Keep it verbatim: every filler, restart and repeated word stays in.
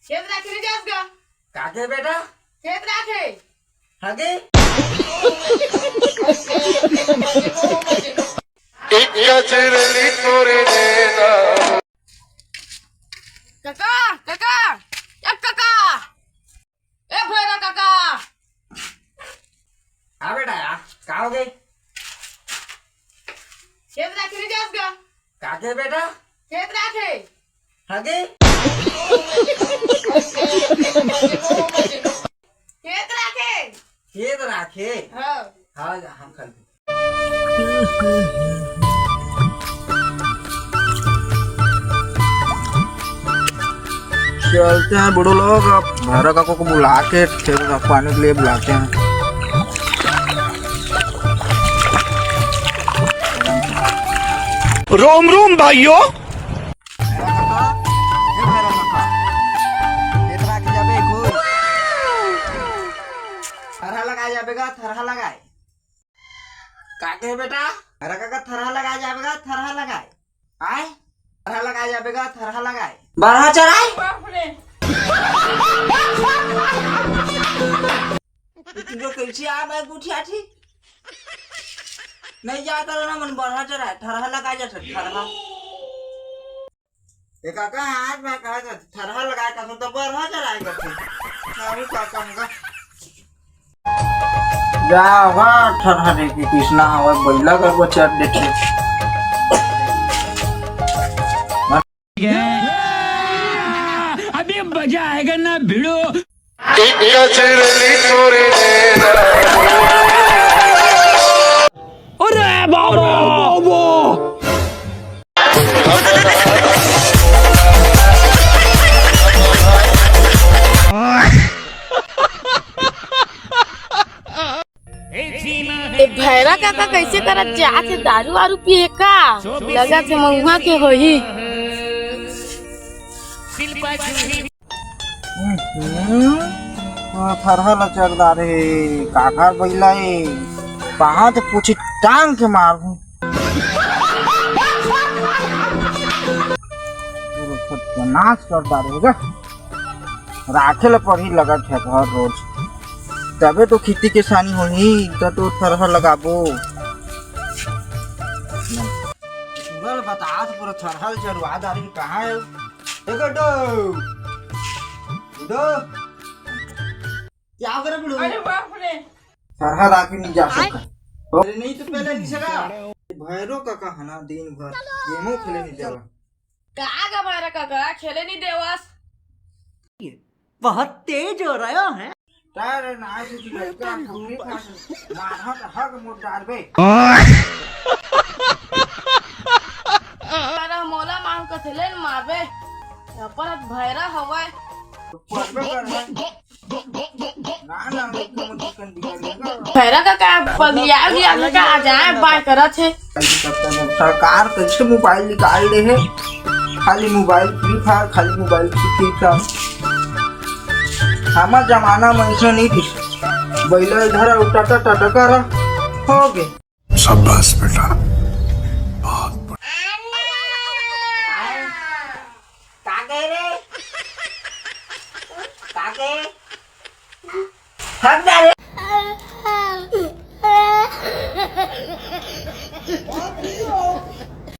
खेत राखे नहीं जास गा? काके बेटा? खेत राखे। हगे? काका, काका, ए काका, ए भैरा काका। हाँ बेटा, या, का हो गई? खेत राखे नहीं जास गा? काके बेटा? खेत राखे। हगे? खेत राखे। खेत राखे? हाँ। हाँ, हम खा लेते। चलते हैं बूढ़ो लोग, अब भैरा काका को बुला के खेत का पानी के लिए बुलाते हैं। रोम रोम भाइयों। भैरा काका, ए भैरा काका, खेत राखे जाबे कोई? थरहा लगाए जाबे गा, थरहा लगाए। का कहे बेटा? अरे काका, थरहा लगाए जाबे गा, थरहा लगाए। आए? थरहा लगाए जाबे गा, थरहा लगाए। बरहा चराए? बाप रे। तुझे कैसे आ मैं गुठिया थी? नहीं जाता ना मन बरहा चराए, थरहा लगाए जाता, थरहा। ए काका, आज मैं कहा था, थरहा लगाए का तो बरहा चलाए का थे। ना भी काका हमका। जा होगा, थरहा देखी किसना हवा, बैला का बचत देखी। अभी मजा आएगा ना भिड़ो। अरे बाबा, बाबा। ए भैरा काका कैसे करत जात हे, दारू वारू पिए का? लगत हे महुआ के होही। हम्म, ओ थरहा ल चर डारे हे, काकर बइला ए, कहाँ ते पूछी टांग के मारहूँ। पूरा सत्यानाश कर डारे हे गा। राखे ल पड़ही लगत हे घर रोज, तबे तो खेती किसानी होही, त तो थरहा लगाबो। पूरा ल बतात पूरा थरहा ल चरवा डारे हे, कहाँ हे? ए गुड्डू, गुड्डू, क्या करे बुढ़ू? अरे बाप रे। सरहद आके नहीं जा सकता। अरे नहीं तो पहले नहीं सका। भैरो काका है ना, दिन भर गेमो खेले नहीं देवा। का गा भैरा काका, खेले नहीं देवस? बहुत तेज हो रहा है। तारे ना से लड़का को भी मारहा तो हक मोट डालबे। तारा मोला मार के थेले न मारबे। अपन भैरा हवय। तो परबे करबे। ना, ना, ना, ना, ना, ना, ना, ना, ना। भैरा काका पगलिया गया, का आ जाए, बात करत हे। सरकार कैसे मोबाइल निकाल दे हे, खाली मोबाइल फ्री फायर, खाली मोबाइल फ्री फायर। हमार जमाना में ऐसा नहीं थी, बैला इधर उठाता टटका रहा, हो गए। शाबाश बेटा, बहुत बढ़िया। काके रे? काके? हट जा रे।